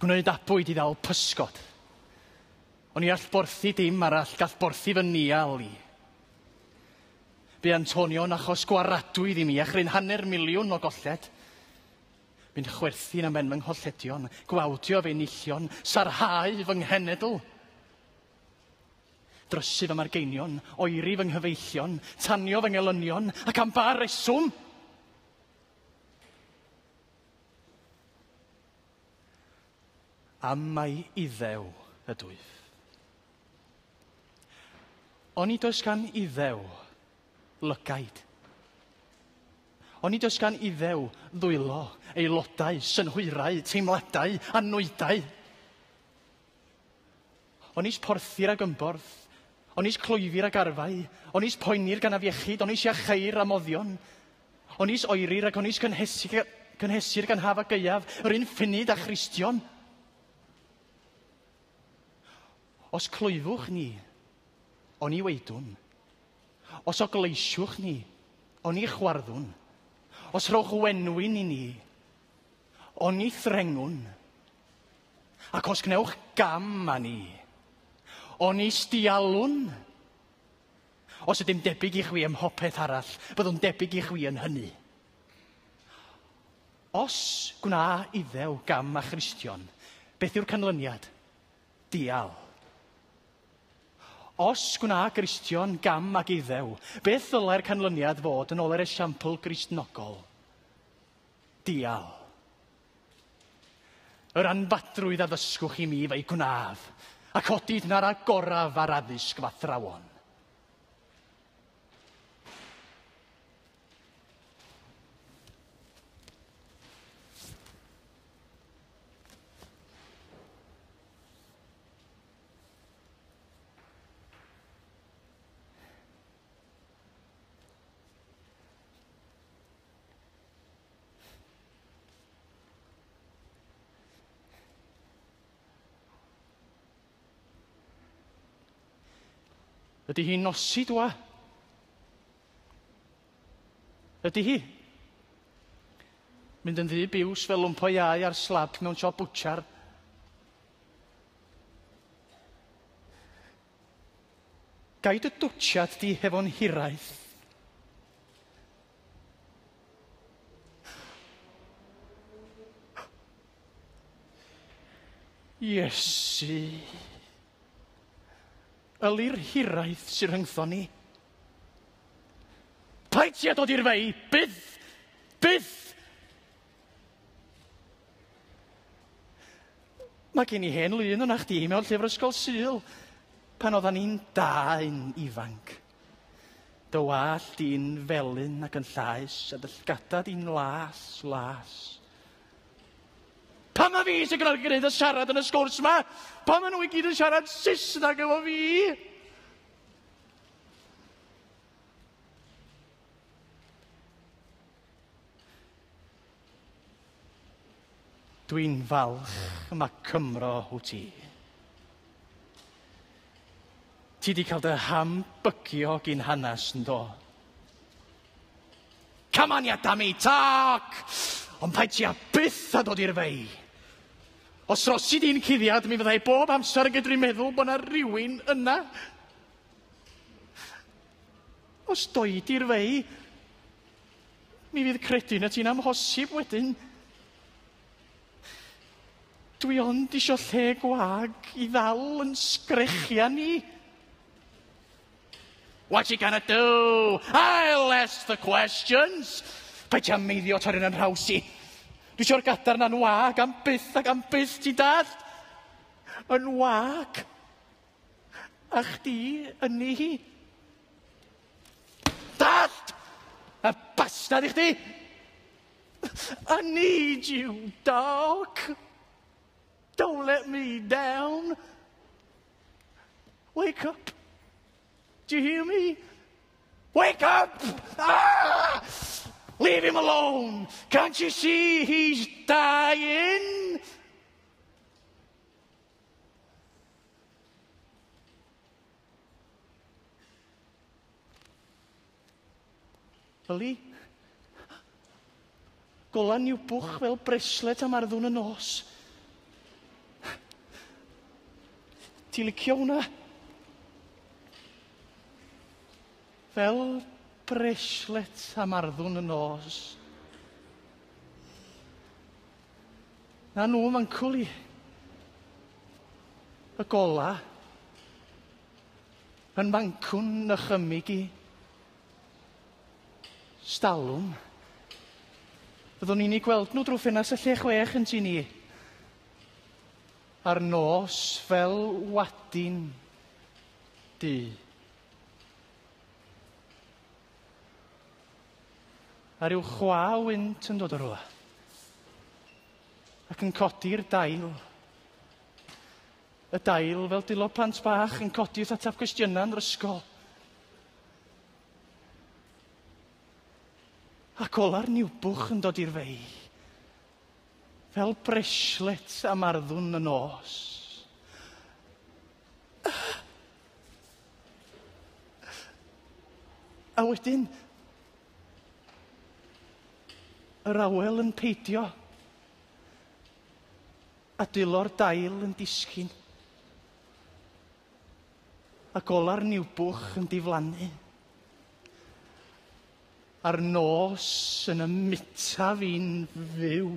Gwneud abwyd i ddal pysgod. Oni all borthi dim arall, gall borthi fy nial i. Bu Antonio'n achos gwaradwydd i mi a chryn 500,000 o golled. Bu'n chwerthin am ben fy ngholledion, gwawdio fy enillion, sarhau fy nghenedl. Drysu fy margeinion, oeri fy nghyfeillion, tanio fy ngelynion, ac am ba reswm? Am mai Iddew ydwyf. Onid oes gan Iddew lygaid? Onid oes gan Iddew ddwylo, aelodau, synhwyrau, teimladau, a nwydau? Onis porthir ag ymborth, onis clwyfir ag arfau, onis poenir gan afiechyd, onis iacheir â moddion, onis oerir ac onis cynhesir, cynhesir gan haf a gaeaf, yr un ffunud â Christion. Os clwyfwch ni, oni weidwn. Os ogleisiwch ni, oni chwarddwn. Os rhowch wenwyn i ni, oni threngwn. Ac os gwnewch gam â ni, onis dialwn. Os ydym debyg i chwi ym mhopeth arall, byddwn debyg i chwi yn hynny. Os gwna Iddew gam â Christion, beth yw'r canlyniad? Dial. Os gwna Gristion gam ag Iddew, beth ddylai'r canlyniad fod yn ôl yr esiampl Gristnogol? Dial. Yr anfadrwydd a ddysgwch i mi fe'i gwnaf, ac odid na'r agoraf ar addysg f'athrawon. Ydy hi'n nosi dwa? Ydy hi? Mynd yn ddu biws fel lwmp o iau ar slab mewn siop bwtsiar. Gai dy dwtsiad di hefo'n hiraeth. Iesu. Yli'r hiraeth sy'n rhyngthon ni. Paid ti â dod i'r fei, byth! Byth! Mae gen i hen lun o'na chdi mewn llyfr ysgol Sul pan oeddan ni'n dau'n ifanc. Dy wallt di'n felyn ac yn llaes a dy llgada di'n las, las. Pam ma fi sy'n gwneud y siarad yn y sgwrs 'ma? Pam ma nhw i gyd yn siarad Saesneg efo fi? Dwi'n falch ma Cymro wyt ti. Ti di cael dy hambygio gin hanes, yn do? Come on, ya dummy, talk! Ond paid ti a byth a dod i'r fei. Os rosi di'n cuddiad, mi fyddai bob amser yn gydru meddwl bod 'na rywun yna. Os doi di'r fei, mi fydd credu na ti'n amhosib wedyn. Dwi ond isio lle gwag i ddal yn sgrechian i. What you gonna do? I'll ask the questions! Paid ti â meiddio torri'n 'y nhraws i. Dwi isio'r gadar 'na'n wag am byth ac am byth, ti'n dallt? Yn wag. A chdi yni hi. Dallt! Y bastard i chdi! I need you, dog. Don't let me down. Wake up. Do you hear me? Wake up! Ah! Leave him alone! Can't you see he's dying? Yli, gola niwbwch fel breslet am arddwn y nos. Ti licio hwnna? Fel breslet am arddwn y nos. Na nhw mancwl i. Y gola. Yn fancwn nychymyg i. Stalwm. Fyddwn ni'n eu gweld nhw drwy ffenast y lle chwech yn tŷ ni. A'r nos fel wadin du. A rhyw chwa o wynt yn dod o rywle. Ac yn codi'r dail. Y dail fel dwylo plant bach yn codi wrth ateb cwestiynau yn yr ysgol. Ac ola'r niwbwch yn dod i'r fei. Fel breslet am arddwn y nos. A wedyn, yr awel yn peidio. A dwylo'r dail yn disgyn. Ac ola'r niwbwch yn diflannu. A'r nos yn ymyta fi'n fyw.